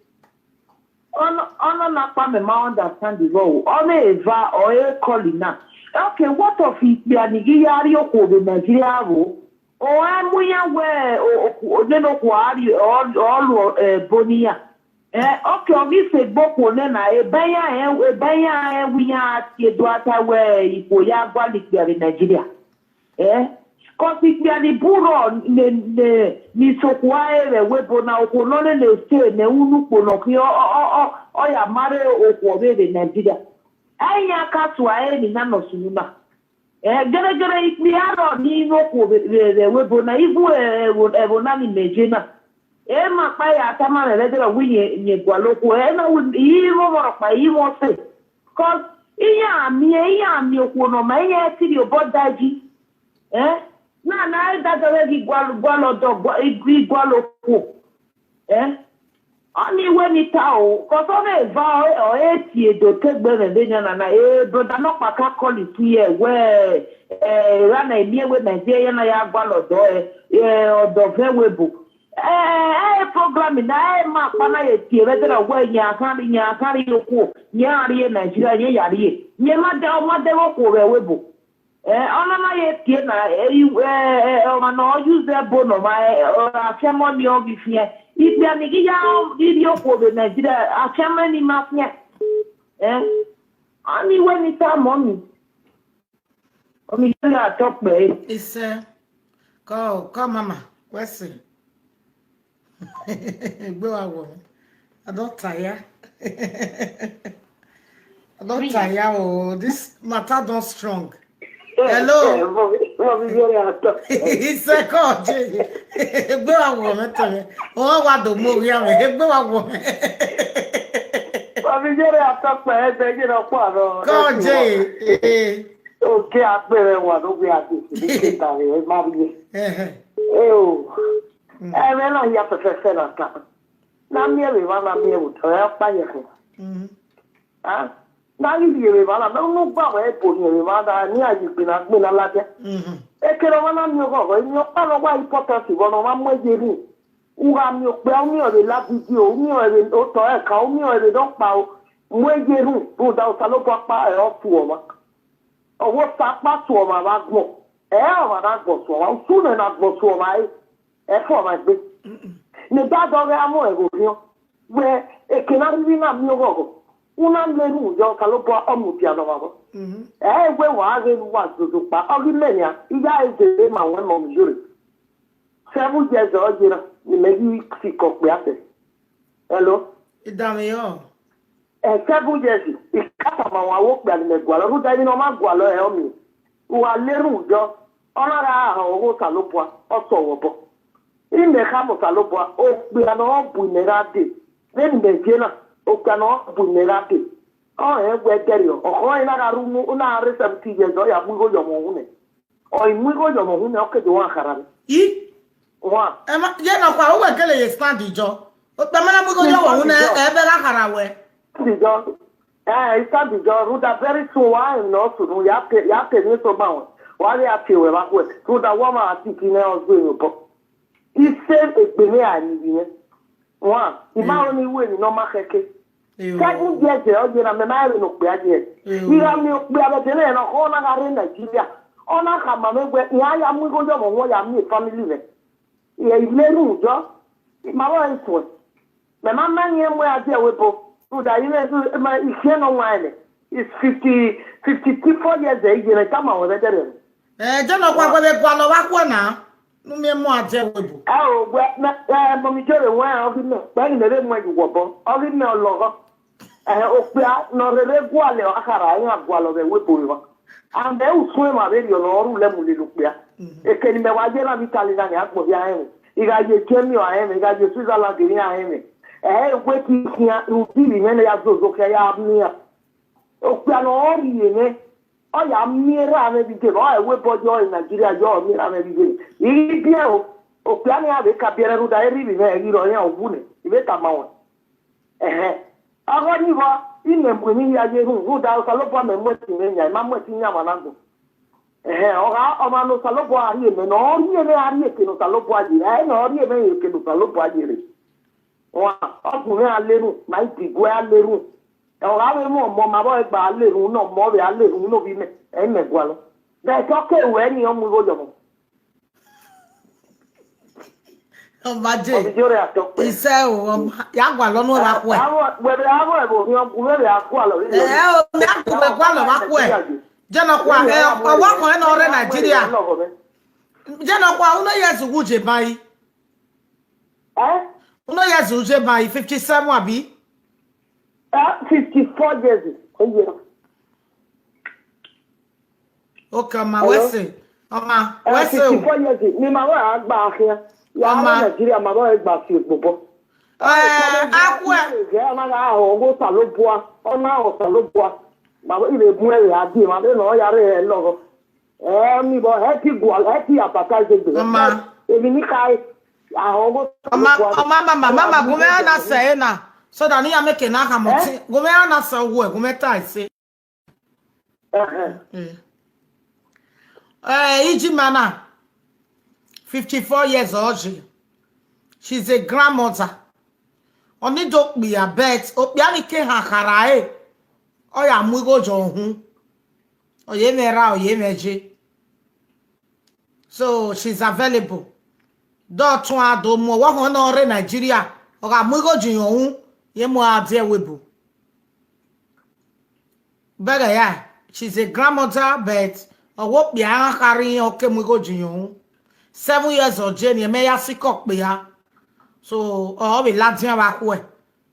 Ono ono na pa me ma understand the role. Ono eva or e calling na. Okay, what of Ikpiani gi yari oko be Nigeria ro? O amuya we o o ne no ko ari o o lo e boniya. Eh, okay, omi se gboko ne na e baya e e baya e wiya ti edo ata we iko ya gwa Ikpiani Nigeria. Eh? Kọsi kpia ni buro ne ne ni sokwa ere webo na oko no le le se ne unu kpo no ki o o o o ya mare oko be de Nigeria. Enya ka tu a eni na no sununa. Eh, gere gere ikpi aro ni no ko be be webo na ibu e e wo- e wo na ni meje na. E ma pa ya tama le le de wi nye nye gwaloko. E na wi i mo moro pa i mo se. Cause iya mi iya mi oko no ma iya ti di obo daji. Eh? Na na e da da gi gwal gwal odo gwa igi gwal oko. Eh? Ani we ni ta o, cause o me va o o e ti e do te gbe me be na na na e brother no pa ka call it here we eh ra na mi e we me je ya na ya gwal odo eh eh odo ve we bu. Eh eh program na e ma pa na ye ti e be da we nya kan nya kan yo ko nya ri e Nigeria nya ya ri e. Nya ma de o ma de wo ko we we bu. Eh, ọnụ anaghị etie na eh, iwu- eh, eh, ọma na ọ yuze ebo nọ ma eh, ọ afịa mọni ọ gị fie ikpe ni gị ya iri okwu obe Nigeria afịa mọni ma fie eh, ọnụ iwe nita mọni ọmị iwe na-atọ kpee Ise. Call, call mama. Question. Egbe wa wo mi. I don tire. I don tire o. This matter don strong. Hello. Mommy Jody Atokpe. Ise call je. Egbe wa wo mi to mi. O wa do mo ri ame. Egbe wa wo mi. Mommy Jody Atokpe ebe gị nọ kwa nọ. Call je. Eh. Oke akpere wa no we ade. Dike tare e ma bi. Eh. Eh o. Ebe na ya fefefe na ta. Na mi ebe ma na mi ewu to ya pa ye ko. Mhm. Ah. Na ni bi ebe ma na no no gba we bo ni ebe ma da ni ayi gbe na gbe na la ja. Mhm. Ekere wa na mi ogo ni o pa lo wa importance bo no ma mo je ni. Ura mi o pe o mi o le la video, o mi o le o to e ka, o mi o le do pa o. Mo je ru, ru da o sa lo pa pa e o tu o ma. Owo sa pa tu o ma ba gbo. E o ma da gbo tu o ma, o su ne na gbo tu o ma e. E fo ma gbe. Ne da do re amo e go fi o. We e ke na ri na mi ogo. Una le ru yo ka lo bo o mu ti ano ma bo. Mhm. E we wa re ru wa zozo pa. O ri me ya, iya e je ma we mo mi jure. Seven years old, you know, you may be sick of the. Hello? Idamiyo. Eh, seven years, it's cut my one work that in the Guala. Who died in my Guala, help me. Who are little, John? Honor her, or what a lopa, or so. In the Hamotalopwa, oh, we are not, we may not be. Then the Jena, oh, cannot, we may not be. Oh, eh, where there you, oh, in a room, una are seventy years, or ya, we go your moon. Or in we go your moon, okay, the one Haran. I One. Ema, ye no kwa uwe kele ye stand ijo. O tamana mu go yo wa una e be la karawe. Bijo. Eh, it's time Bijo. Ruda very soon. Why not to do? You have to, you have to need to bound. Why they have to work with? Ruda woman at it in else going up. He said a bene I need you. One. Ima only way no ma keke. Seven years, eh, oye na me ma no pe aje. Ira mi pe abe tele no ko na gare Nigeria. Ona ka ma me gwe ya ya mu go yo mo ya mi family ne. Ye ile ru jo. Ma wa iso. Me ma ma nye mo aje we bo. Ruda ile ma ise no wa ne. It's fifty, fifty-four years, eh, you know, come on, we better. Eh, je no kwa kwa be kwa lo wa kwa na. Nu mi mo aje we bo. Eh, o gbe na, eh, mo mi jore wa o bi me. Ba ni me be mo ju wo bo. O bi me o lo go. Eh, o pe a no re re gwa le o akara ya gwa lo be we bo yo. And then u sun ma be yo no ru le mu le lo pe a. E ke ni me wa je na mi tali na ni agbo ya en. Iga ye Germany o en, iga ye Switzerland ni a en. Eh, we ki ya u bi ni me ya zo zo ke ya mi ya. O pe a no ri ye ne. O ya mi ra me bi je. O e we bo yo in Nigeria yo mi ra me bi je. I bi e o. O pe a ni a be ka bi e ru da e ri bi me e ro ya o bu ne. I be ta ma won. Ehe. Ago ni wa, ime mwe ni ya ye ru, ru da o sa lo bo me mwe ti me nya, ma mwe ti nya ma na go. Ehe, o ga o ma no sa lo bo a ye me no, o ye me a ye ke no sa lo bo a ye, e no o ye me ye ke no sa lo bo a ye re. Wa, o ku me a le ru, ma i ti gwe a le ru. E o ga we mo mo ma bo e gba a le ru, no mo be a le ru, no bi me, e me gwa lo. Be to ke we ni o mu go yo mo. Ọba J. Ọbijore atọkpẹ. Ise o, ọba. Ya gwa lọnu ra kwe. Awo, wẹrẹ awo ẹbọ ni ọkùnrin rẹ akọ àlọ. Eh, o, ya gwa lọ ra kwe. Jẹnọ kwa, eh, ọwọ kan ẹ nọ rẹ Nigeria. Jẹnọ kwa, uno years uje bayi. Eh? Uno years uje bayi, fifty-seven abi? Eh, fifty-four years. Oye. Okay, ọma, wẹsẹ. Ọma, Eh, wẹsẹ o. fifty-four years. Ni màá wà á gba àfihàn. Yàrá Ọmọ. Nàìjíríà màá wà á gba àfihàn gbogbo. Eh, akwẹ. Ẹ máa ra àwọn owó ta ló bua, ọ̀nà àwọn ta ló bua. Màá ilé mú ẹ̀rẹ̀ adé, màá bẹ́ẹ̀ náà yàrá ẹ̀ lọ́rọ̀. Ẹ mi bọ̀, ẹ ti gùn, ẹ ti àbàtà ìgbègbè. Ọmọ. Èmi ní ká àwọn owó ta ló Ọma, bua. ọma, mama, mama, gume ana se na. So that ni ya make na ha moti. Gume ana se wo, gume ta se. Ẹ̀hẹ̀. Eh. Eh, Ijimana, fifty-four years old. She's a grandmother. Oni do kpia bet, okpia ni ke ha kara e. Oya mu igojo ohun. Oye me ra, oye me je. So she's available. Do tun ado mo wo ho no re Nigeria. Oga mu igojo ohun. Ye mo ade webo. Bega ya, she's a grandmother, but owo kpia ha kari oke mu igojo ohun. Seven years old Jenny, me ya sikok pe ya. So, o be ladian ba ku e.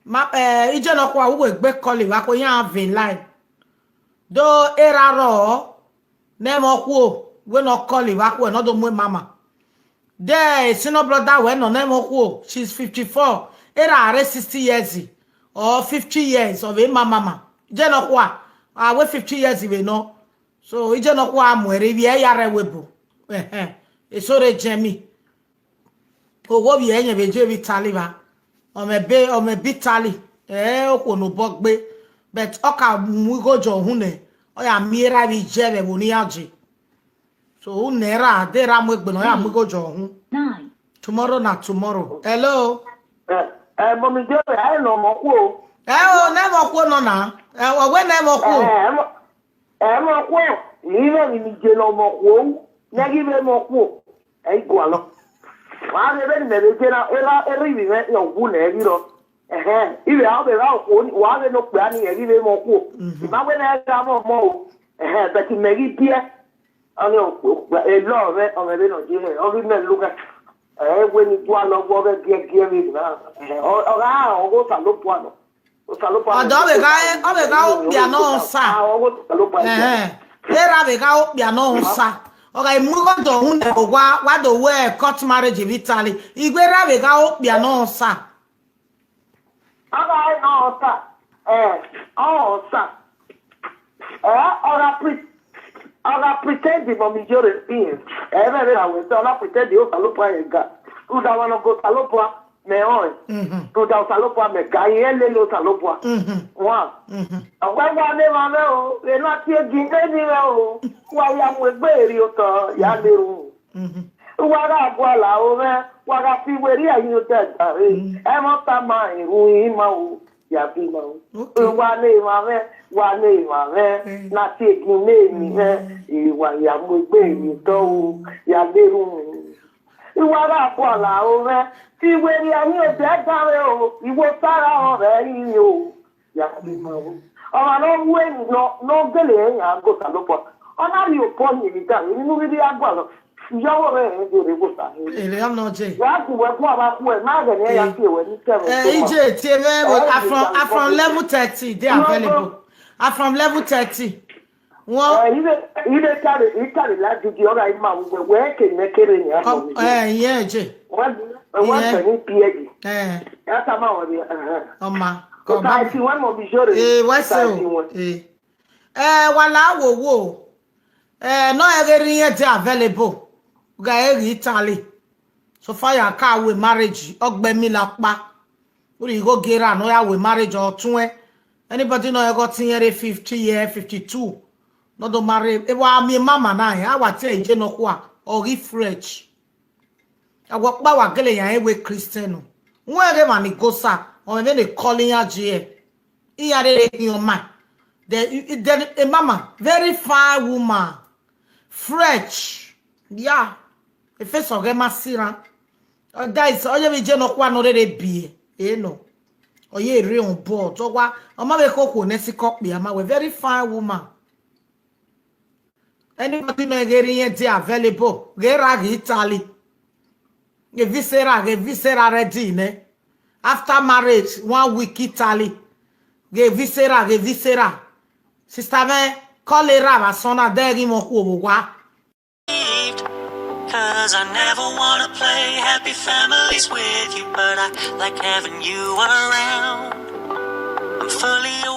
Ma, eh, ije no kwa uwe gbe call wa ko ya ve line. Do era ro, ne mo ku o, we no call wa ku e, no do mu e mama. There, senior brother, we no ne mo ku o, she's fifty-four. Era are sixty years or fifty years of a mama. Ije no kwa, ah, we fifty years we no. So, ije no kwa mu ere bi e ya re we bu. Eh, eh. E so re jemi. Owo bi enye be je bi tali ba. O me be, o me bi tali. Eh, o ko no bo gbe. But o ka mu igojo ohun ne. O ya mi era bi je be wo ni aje. So, u ne ra, de ra mu egbe no ya mu igojo ohun. Nine. Tomorrow na tomorrow. Hello. Ẹ ẹ mọ mi jẹ́ ẹ nà ọmọ kú o. Eh, o ne mo ku no na. Eh, o we ne mo ku. Ẹ ẹ mọ ẹ mọ kú o. Yìí náà ni mi jẹ lọ ọmọ kú o. Nẹ́gí bẹ́ẹ̀ mọ kú o. Ẹ yí gùn àlọ́. Wàá rẹ bẹ́ẹ̀ ni mẹ̀rẹ̀ jẹ́ náà. Ẹ bá ẹ rí ìrìn rẹ yàn wú nà ẹ rí lọ. Ẹ̀hẹ́n. Ibẹ̀ àwọn bẹ̀rẹ̀ àwọn kò ní wàá rẹ ló pè á ní ẹ̀rí bẹ́ẹ̀ mọ kú o. Ìbáwẹ́ náà ẹ ra mọ̀ mọ́ o. Ẹ̀hẹ́n. Bẹ̀tì mẹ̀rí díẹ̀. Ọ̀nà òpè òpè ẹ̀ lọ́ọ̀rẹ́ ọ̀rẹ́ bẹ́ẹ̀ náà jẹ́ ẹ̀ ọ̀rí mẹ́rin ló gà. Ewe ni gwa lo gwo ge gie gie mi na. Oga ogo Osalopua no. Osalopua. Odo be ga, o be ga okpia no sa. Ogo Osalopua. Eh. Era be ga okpia no sa. Oga imugo do hun ne wa wa do we court marriage in Italy. Igwe ra be ga okpia no sa. Aga ai no sa. Eh, oh sa. Eh, ora pre ora pretend mo mi jore bien. Eh, be be awe so ora pretend Osalopua e ga. Uda wa no go Osalopua me oi. Mhm. Uda Osalopua me ga ye le lo Osalopua. Mhm. Wa. Mhm. Awe wa ne ma me o, e na ti e ginde ni me o. Wa ya mu egbe ri o to, ya le ru. Mhm. Wa ga gwa la o me, wa ga fi we ri ayin o te da re. Mm. E mo ta ma iru yin ma o, ya fi ma o. Okay. Wa ne ma me, wa ne ma me, Eh. na ti e ginde ni me. E wa ya mu egbe mi to o, ya le ru. Iwa ga gwa la o me, fi we ri ayin o te da re o, iwo sara o re yin o. Ya be ma o. Ọmọ no we no no gele ya go Osalopua. Ona ri o po ni mi da ni nu ri agwa lo. Yo wo re e de re go sa. Ele am no je. Wa ku we ku aba ku e ma ge ni ya Eh. ti e we ni te we. Eh, ije ti e me we Eh, afron Osalopua. Afron level thirty dey No, no. available. Afron level thirty. Wọ́n Eh, ibe ibe tare itare la ju di ora ima we we ke ne kere ni amo. Kọ- mi. Eh, yeah, je. Wa wa Yeah. pe ni P A D. Eh, Ya ta ma wori. Ọma. Ko Kọ ta bá ti wọ́n mo bi jore. Eh, what's Ka up? ti wọ́n. Eh. Eh, wala wo wo. Eh, no every yẹn dey available. Ga eri Italy. So far ya ka we marriage. Ogbe mi la pa. Uri go gera no ya we marriage or tun. Anybody no ego tin yere fifty year, fifty-two. No do marry. E wa mi mama na ya wa te je no kwa. Or refresh. Awo pa wa gele ya ewe Christian o. Won ere ma ni go sa. O me ne calling ya je. Iya re re kin o ma. The, the, a mama, very fine woman. Fresh. Yeah. E face oge masira. Uh, guys, oye mi je no kwa no re re bi. Eh no. Oye re on board. So wa, o ma be ko ko ne si ko pe ama we very fine woman. Anybody no get in dey available. Get rag Italy. Get viscera, get viscera ready ne. After marriage, one week Italy. Get viscera, get viscera. Sister me, call her up as soon as they give me wa. Cause I never wanna play happy families with you, but I like having you around. I'm fully